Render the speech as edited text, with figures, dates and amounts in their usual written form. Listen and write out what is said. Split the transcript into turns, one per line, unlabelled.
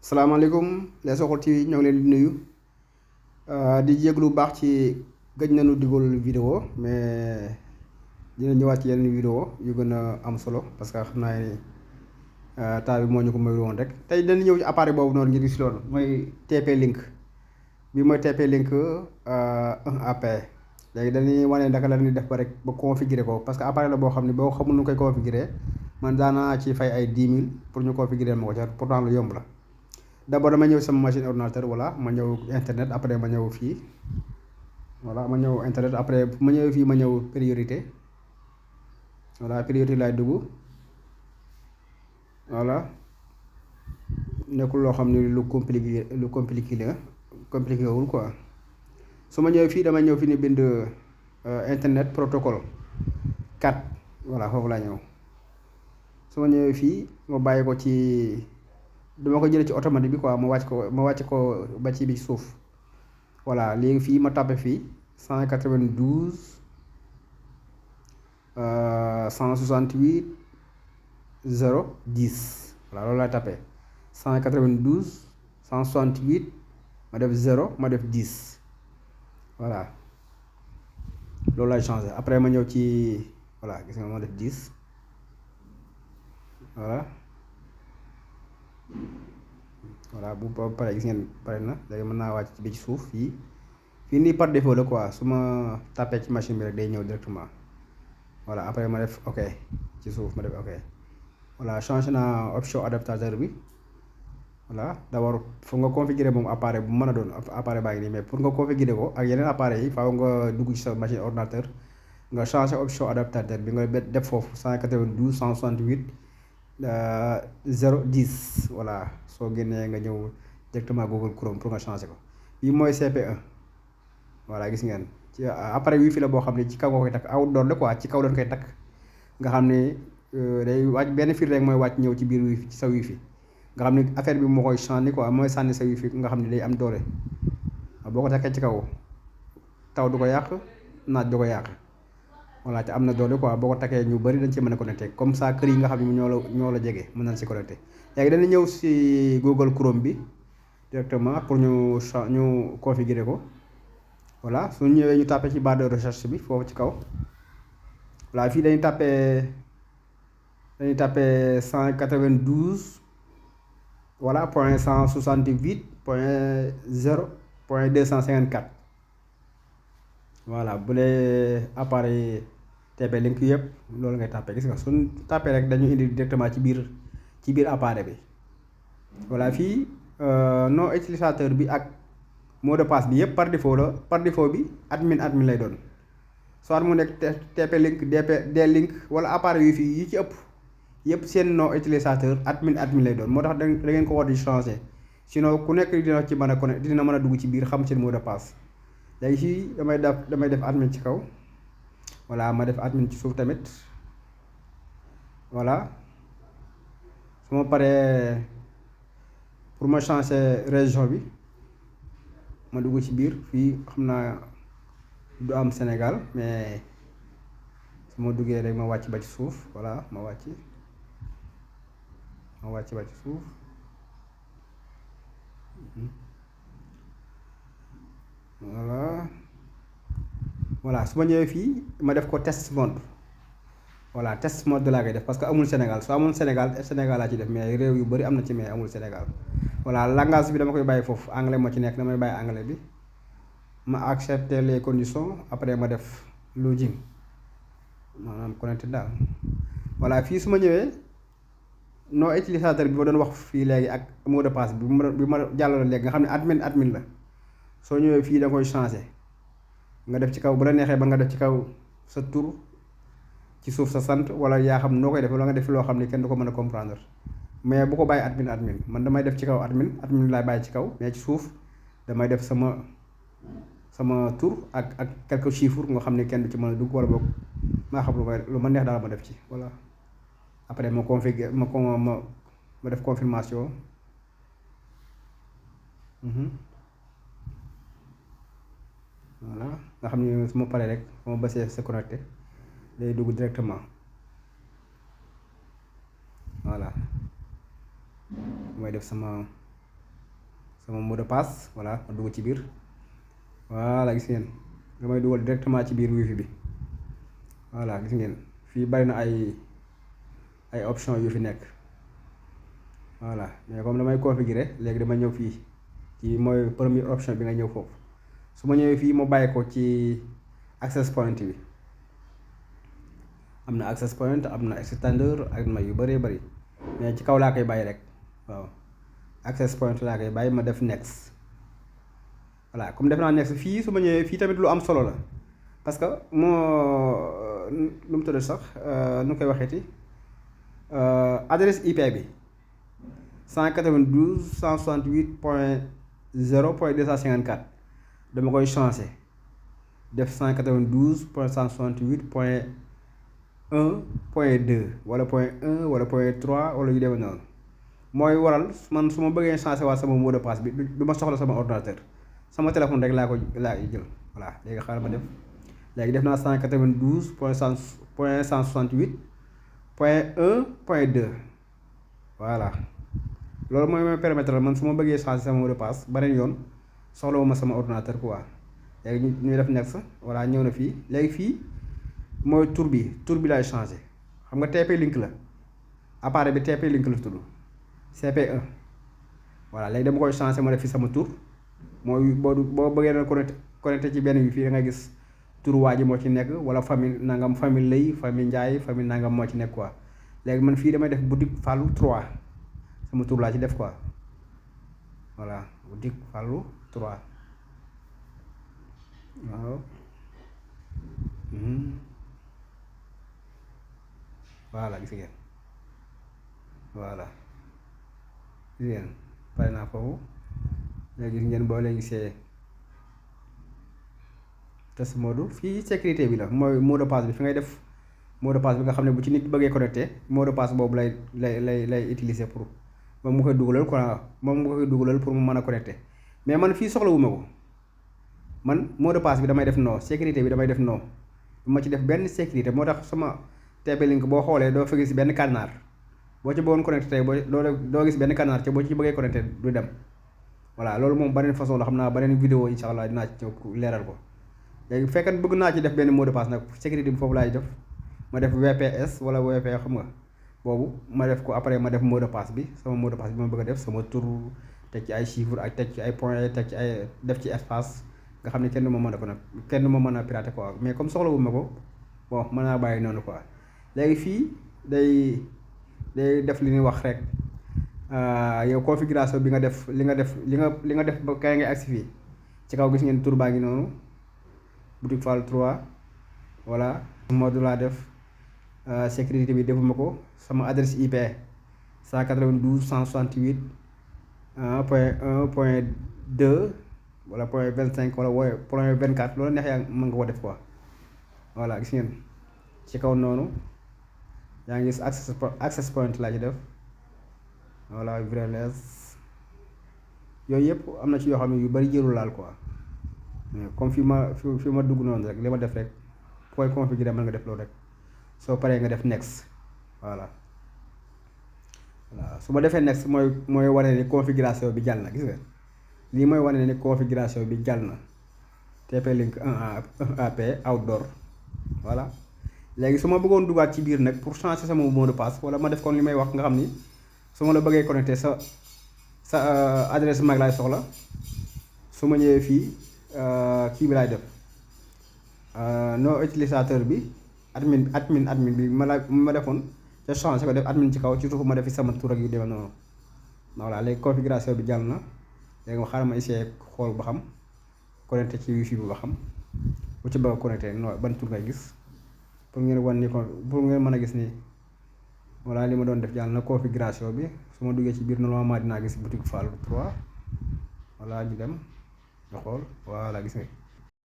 salaamaaleykum les Soxor TV ñoo ngi leen di nuyu di jéglu bu baax ci gëj nañu dugal vidéo mais dina ñëwaat ci yenn vidéo yu gën a am solo parce que xam naa ne temps bi moo ñu ko mayul woon rek tey dañu ñëw ci appareil boobu noonu ngir gis loolu mooy TP Link bi mooy TP Link 1AP léegi dañuy wane naka la ñuy def ba rek ba configurer ko parce que appareil la boo xam ne boo xamul nu koy configurer man daanaa ci fay ay 10 000 pour ñu configurer ma ko ca pourtant lu yomb la. D'abord dama ñëw sama machine ordinateur voilà ma ñëw internet après ma ñëw fii voilà ma ñëw internet après ma ñëw fii ma ñëw priorité voilà priorité laay dugg voilà nekkul loo xam ne lu compliqué la compliqué wul quoi su ma ñëwee fii dama ñëw fi ni bind internet protocole 4 voilà foofu laa ñëw su ma ñëwee fii ma bàyyi ko ci dama ko jëlee ci automatique bi quoi ma wàcc ko ba ci bi suuf voilà léegi fii ma tapé fii 192 168 0 10 voilà loolu laay tapé 192 168 ma def 0 ma def 10 voilà loolu laay changé après ma ñëw ci voilà gis nga ma def 10 voilà. voilà bu pare gis ngeen pare na léegi mën naa wàcc ci bi ci suuf fii nii par défaut la quoi su ma tapé ci machine bi rek day ñëw directement voilà après ma def ok ci suuf ma def ok voilà changé naa option adaptateur bi voilà d'abord foog nga configurer moom appareil bu mën a doon appareil baa ngi nii mais pour nga configurer ko ak yeneen appareil yi faaw nga dugg ci sa machine ordinateur nga changé option adaptateur bi nga def foofu 192 168 0 10 voilà soo génnee nga ñëw directement Google Chrome pour nga changer ko bii mooy CP1 voilà gis ngeen ci appareil wifi la boo xam ne ci kaw nga koy takk outdoor la quoi ci kaw lañ koy takk nga xam ne day wàcc benn fil rek mooy wàcc ñëw ci biir wifi ci sa wifi nga xam ne affaire bi moo koy sànni quoi mooy sànni sa wifi nga xam ne day am doole boo ko takkee ci kaw taw du ko yàq naaj du ko yàq voilà te am na doole quoi boo ko takkee ñu bari dañ ci mën a connecté comme ça kër yi nga xam ne ñoo la jege mën nañ si connecté léegi dañu ñëw si Google Chrome bi directement pour ñu configurer ko voilà su ñëwee ñu tàppee ci barre de recherche bi foofu ci kaw voilà fii dañuy tàppee 192 voilà point 168 point 0 point 254 voilà bu dee appareil TP Link yëpp loolu ngay tàppee gis nga suñ tàppee rek dañu indi directement ci biir appareil bi voilà fii nom utilisateur bi ak mot de passe bi yëpp par défaut bi admin lay doon soit mu nekk TP Link D-Link wala appareil wi fii yi ci ëpp yëpp seen nom utilisateur admin lay doon moo tax da ngeen ko war di changer sinon ku nekk dina ci mën a connecté dina mën a dugg ci biir xam seen mot de passe léegi fii damay def admin ci kaw voilà ma def admin ci suuf tamit voilà su ma paree pour ma changer région bi ma dugg ci biir fii xam naa du am Sénégal mais su ma duggee rek ma wàcc ba ci suuf voilà ma wàcc ba ci suuf voilà su ma ñëwee fii ma def ko test mode voilà test mode laa koy def parce que amul Sénégal soo amul Sénégal laa ci def mais réew yu bari am na ci mais amul Sénégal voilà langage bi dama koy bàyyi foofu anglais moo ci nekk damay bàyyi anglais bi ma accepter les conditions après ma def login maanaam connecté daal voilà fii su ma ñëwee nom utilisateur bi ma doon wax fii léegi ak mot de passe bi ma jàllale léegi nga xam ne admin la soo ñëwee fii da koy changer nga def ci kaw bu la neexee ba nga def ci kaw sa tur ci suuf sa sant wala yaa xam noo koy def wala nga def loo xam ne kenn du ko mën a comprendre mais bu ko bàyyi admin man damay def ci kaw admin laay bàyyi ci kaw mais ci suuf damay def sama tur ak quelques chiffres nga xam ne kenn du ci mën a dugg wala boog maa xam lu ma neex daal ma def ci voilà après ma configurer ma def confirmation voilà nga xam ne su ma paree rek su ma bësee se connecté day dugg directement voilà mooy def sama sama mot de passe voilà ma dugg ci biir voilà gis ngeen damay dugal directement ci biir wifi bi voilà gis ngeen fii bari na ay option yu fi nekk voilà mais comme damay configurer léegi dama ñëw fii ci mooy première option bi nga ñëw foofu su ma ñëwee fii ma bàyyi ko ci access point bi am na access point am na extender ak na yu bëree bëri mais ci kaw laa koy bàyyi rek waaw access point laa koy bàyyi ma def next voilà comme def naa next fii su ma ñëwee fii tamit lu am solo la parce que moo lu mu tudd sax nu koy waxeeti adresse IP bi 192.168.0.254 dama koy changer def 192.168.1.2 wala .1 wala .3 wala yu demee noonu mooy waral man su ma bëggee changer waat sama mot de passe bi du ma soxla sama ordinateur sama téléphone rek laa jël voilà léegi xaaral ma def léegi def naa 192.168.1.2 voilà loolu mooy may permettre man su ma bëggee changer sama mot de passe beneen yoon soxlawuma sama ordinateur quoi léegi ñu def next voilà ñëw na fii léegi fii mooy tur bi laay changer xam nga TP link la appareil bi TP link la tudd CP1 voilà léegi dama koy changer ma def fi sama tur mooy boo bëggee na connecté ci benn bi fii da nga gis tur waa ji moo ci nekk wala famille nangam famille lay famille Ndiaye famille nangam moo ci nekk quoi léegi man fii damay def boutique Fallou 3 sama tur laa ci def quoi voilà boutique Fallou 3 waaw voilà gis ngeen voilà gis ngeen pare naa foofu léegi gis ngeen boo leen gisee test mode fii sécurité bi la mooy mot de passe bi fi ngay def mot de passe bi nga xam ne bu ci nit bëggee connecté mot de passe boobu lay utiliser pour moom mu koy dugalal quoi moom mu koy dugalal pour mu mën a connecté mais man fii soxlawuma ko man mot de passe bi damay def non sécurité bi damay def non du ma ci def benn sécurité moo tax sama TP link boo xoolee doo fa gis benn canard boo ci bëggoon connecté tey doo gis benn canard ci boo ci bëggee connecté du dem voilà loolu moom beneen façon la xam naa beneen vidéo incha allah dinaa ci ñëw leeral ko léegi bu fekkee bëgg naa ci def benn mot de passe nag sécurité bi foofu laay def ma def VPS wala VP xam nga boobu ma def ko après ma def mot de passe bi sama mot de passe bi ma bëgg a def sama tur teg ci ay chiffres ak teg ci ay points teg ci ay def ci espace nga xam ne kenn du ma mën a ko nag kenn du ma mën a pirater quoi mais comme soxla wu ma ko bon mën naa bàyyi noonu quoi léegi fii day def li ñuy wax rek yow configuration bi nga def li nga def ba kay ngay agsi fii ci kaw gis ngeen tur baa ngi noonu boutique Fall 3 voilà mode laa def sécurité bi defuma ko sama adresse IP 192.168.1.2 wala .25 wala .24 loolu neex yaa mën nga ko def quoi voilà gis ngeen ci kaw noonu yaa ngi gis access point laa ci def voilà wireless yooyu yëpp am na ci yoo xam ne yu bari jërul laal quoi comme fi ma dugg noonu rek li ma def rek fooy configurer mën nga def loolu rek soo paree nga def next voilà su ma defee next mooy wane ni configuration bi jàll na gis nga lii mooy wane ni configuration bi jàll na TP link 1AP outdoor voilà léegi su ma bëggoon dugaat ci biir nag pour changer sama mot de passe wala ma def kon li may wax nga xam ni su ma la bëggee connecté sa adresse mag laay soxla su ma ñëwee fii kii bi laay def no utilisateur bi admin bi ma defoon ca changé ko def admin ci kaw ci suuf ma def fi sama tur ak yu demee noonu voilà léegi configuration bi jàll na léegi ma xaaral ma essayé xool ba xam connecté ci wifi bi ba xam bu ci bëgg a connecté no ban tur ngay gis pour ngeen wan ni ko pour ngeen mën a gis ni voilà li ma doon def jàll na configuration bi su ma duggee ci biir normalement dinaa gis boutique Fall 3 voilà ñu dem nga xool voilà gis nga